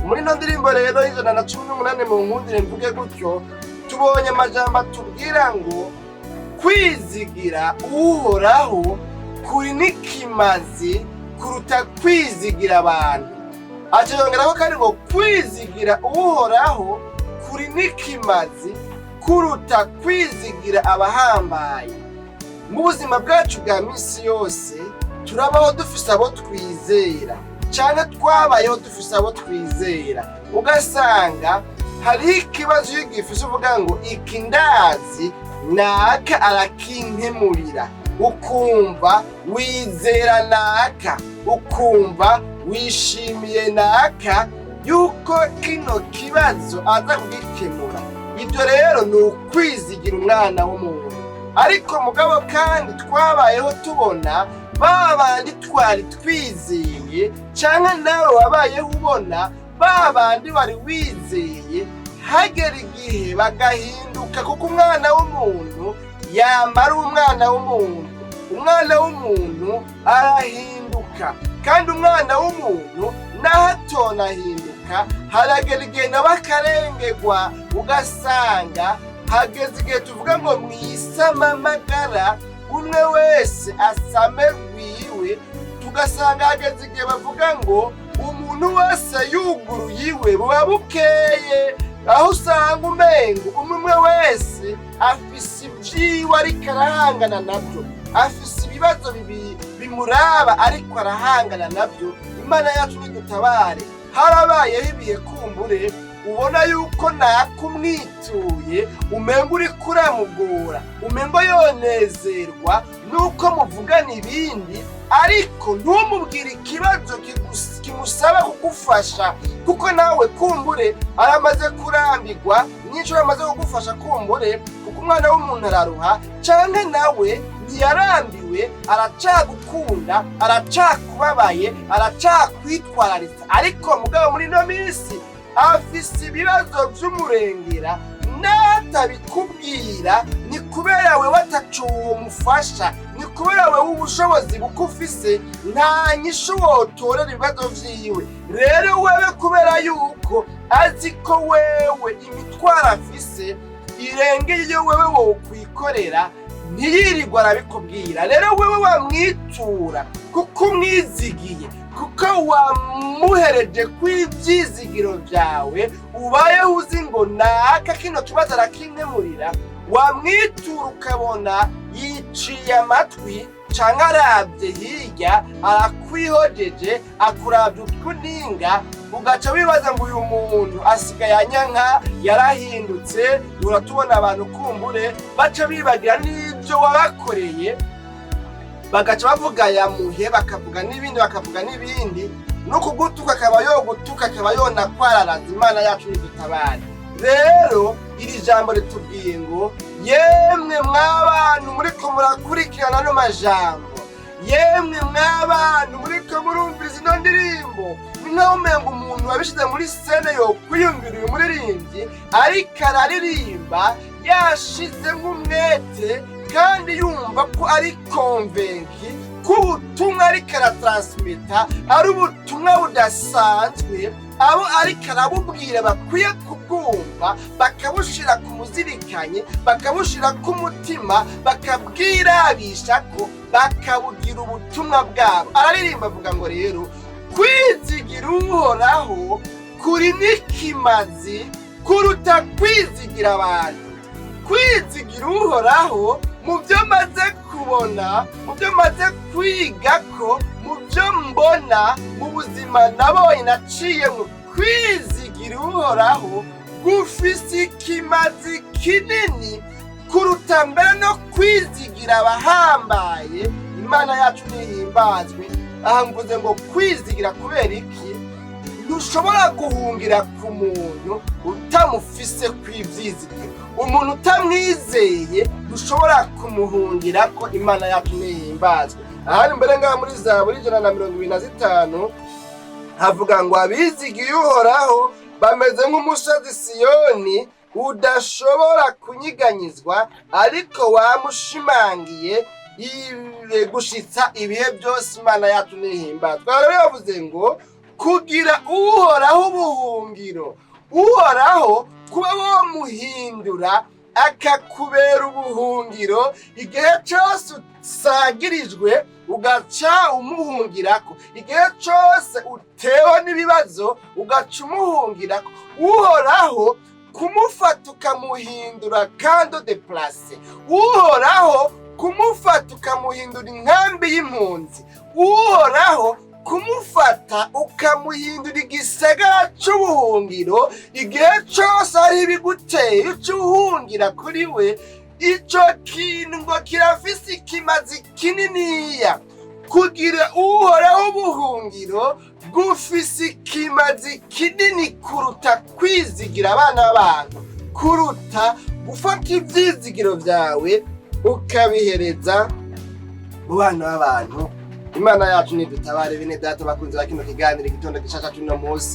Muri ino ndirimbo rero y'118, mu nkundire mvuge gutyo, tubonye amajambo atubwira ngo kwizigira Uhoraho kuri n'ikimazi kuruta kwizigira abantu. Aciyongeraho kandi ngo kwizigira Uhoraho kuri n'ikimazi kuruta kwizigira abahambaye. Mu buzima bwacu bwa minsi yose turabaho dufise abo twizera, cyane twabayeho dufise abo twizera, ugasanga hariho ikibazo iyo ugifise uvuga ngo iki ndazi naka arakinkemurira, ukumva wizera naka, ukumva wishimiye naka yuko kino kibazo aza kugikemura. Ibyo rero ni ukwizigira umwana w'umuntu. Ariko mugabo kandi twabayeho tubona ba bandi twari twizeye, cyangwa nawe wabayeho ubona ba bandi wari wizeye, hagera igihe bagahinduka, kuko umwana w'umuntu yamara umwana w'umuntu, umwana w'umuntu arahinduka. Kandi umwana w'umuntu naho atonahinduka, haragera igihe nawe akarengerwa, ugasanga hageze igihe tuvuga ngo mwisamamagara, umwe wese asame rwiwe. Tugasanga hageze igihe bavuga ngo umuntu wese yuguruye iwe buba bukeye, aho usanga umengo umwe wese afise ibyiwe ariko arahangana nabyo, afise ibibazo bimuraba ariko arahangana nabyo. Imana yacu nidutabare. Harabayeho ibihe kumbure ubona yuko nakumwituye umengo uriko uramugora, umengo yonezerwa nuko muvugana ibindi, ariko ntumubwire ikibazo kimusaba kugufasha, kuko nawe kumbure aramaze kurambirwa n'icyo yamaze kugufasha kumbure, kuko umwana w'umuntu araruha, canke nawe ntiyarambiwe, aracagukunda, aracakubabaye, aracakwitwararitse, ariko mugabo muri ino minsi afise ibibazo vy'umurengera, n'atabikubwira ni kubera wewe ataco womufasha, ni kubera wewe ubushobozi buko ufise nta nyishu wotorera ibibazo vyiwe. Rero wewe kubera yuko azi ko wewe imitwaro afise irengeye iyo wewe wokwikorera, ntiyirirwa arabikubwira. Rero wewe wamwitura kuko umwizigiye, kuko wamuhereje kw'ibyizigiro byawe, ubayeho uzi ngo naka kino kibazo arakinkemurira, wamwitura ukabona yiciye amatwi canke arabye hirya, arakwihojeje, akuravye utwuninga, ugaca wibaza ngo uyu muntu asigaye anyanka, yarahindutse. Uratubona abantu kumbure baca bibagira n'ibyo wabakoreye, bagaca bavuga yamuhe, bakavuga n'ibindi, bakavuga n'ibindi, no kugutuka akaba yogutuka, akaba yonakwararaza. Imana yacu nidutabare. Rero iri jambo ritubwiye ngo yemwe mw'abantu muriko murakurikirana ano majambo, yemwe mw'abantu muriko murumviriza ino ndirimbo, ni nkaho umengo umuntu wabishize muri scène yokwiyumvira uyu muririmbyi ariko araririmba yashizemo umwete, kandi yumva ko ari convaincu ko ubutumwa ariko aratransmita ari ubutumwa budasanzwe, abo ariko arabubwira bakwiye kubwumva, bakabushira ku muzirikanye, bakabushira ku mutima, bakabwirabisha ko bakabugira ubutumwa bwabo. Araririmba avuga ngo rero kwizigira Uhoraho kuri n'ikimazi kuruta kwizigira abantu. Kwizigira Uhoraho, mu byo maze kubona, mu byo maze kwiga, ko mu byo mbona mu buzima nabonye naciyemo, kwizigira Uhoraho gufise ikimazi kinini kuruta mbere no kwizigira abahambaye. Imana yacu nihimbazwe. Aha mvuze ngo kwizigira kubera iki? Ntushobora guhungira ku muntu utamufise kw'ivyizigiro. Umuntu utamwizeye ntushobora kumuhungira ko. Imana yacu nihimbazwe. Ahari mbere ngaha muri Zaburi 125 havuga ngo abizigiye Uhoraho bameze nk'umusozi Siyoni udashobora kunyiganyizwa, ariko wamushimangiye gushitsa ibihe byose. Imana yacu nihimbazwa. Rero yavuze ngo kugira Uhoraho ubuhungiro. Ubuhungiro. Uhoraho kuba womuhindura akakubera ubuhungiro, igihe cyose usagirijwe ugaca umuhungirako, igihe cyose utewe n'ibibazo ugaca umuhungirako, Uhoraho kumufata ukamuhindura camp de déplacés, Uhoraho kumufata ukamuhindura inkambi y'impunzi, Uhoraho kumufata ukamuhindura igisagara c'ubuhungiro, igihe cose ari ibiguteye uca uhungira kuri we, ico kintu ngo kirafise ikimazi kininiya. Kugira Uhoraho ubuhungiro gufise ikimazi kinini kuruta kwizigira abana b'abantu, kuruta gufata ivyizigiro vyawe ukabihereza mu bana b'abantu. Imana yacu nidutabare. Bene Data bakunze ba kino kiganiro, Igitondo Gishasha c'uno munsi.